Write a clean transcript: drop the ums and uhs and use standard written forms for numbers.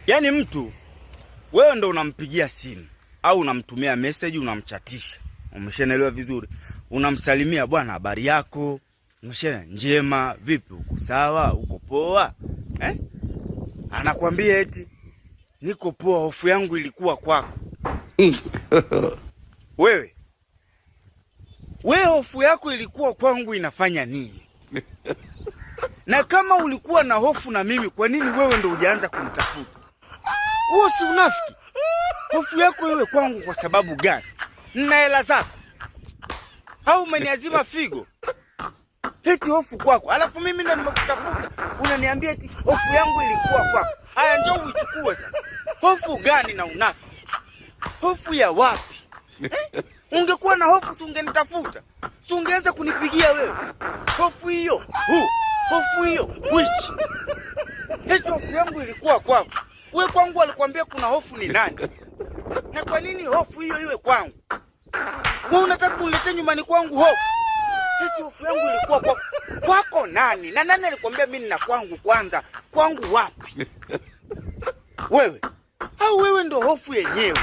Yaani mtu wewe ndo unampigia simu au unamtumia message, unamchatisha, umeshaelewa vizuri, unamsalimia, bwana, habari yako, umeshaelewa, njema, vipi, uko sawa, uko poa, eh? Anakwambia eti niko poa, hofu yangu ilikuwa kwako. Wewe wewe, hofu yako ilikuwa kwangu inafanya nini? Na kama ulikuwa na hofu na mimi, kwa nini wewe ndo hujaanza kumtafuta? Huo si unafiki? Hofu yako iwe kwangu kwa sababu gani? Nina hela zako au umeniazima figo? Eti hofu kwako, alafu mimi ndo nimekutafuta, unaniambia eti hofu yangu ilikuwa kwako. Haya, njoo uichukue sasa. Hofu gani na unafiki? Hofu ya wapi, eh? Ungekuwa na hofu si ungenitafuta, si ungeanza kunipigia wewe? Hofu hiyo hu, hofu hiyo which? Eti hofu yangu ilikuwa kwako. We kwangu alikwambia kuna hofu ni nani? Na kwa nini hofu hiyo iwe kwangu? Wewe unataka kuniletea nyumbani kwangu hofu? Eti hofu yangu ilikuwa kwako. Kwako nani? Na nani alikwambia mimi nina kwangu kwanza? Kwangu wapi? Wewe au wewe ndo hofu yenyewe?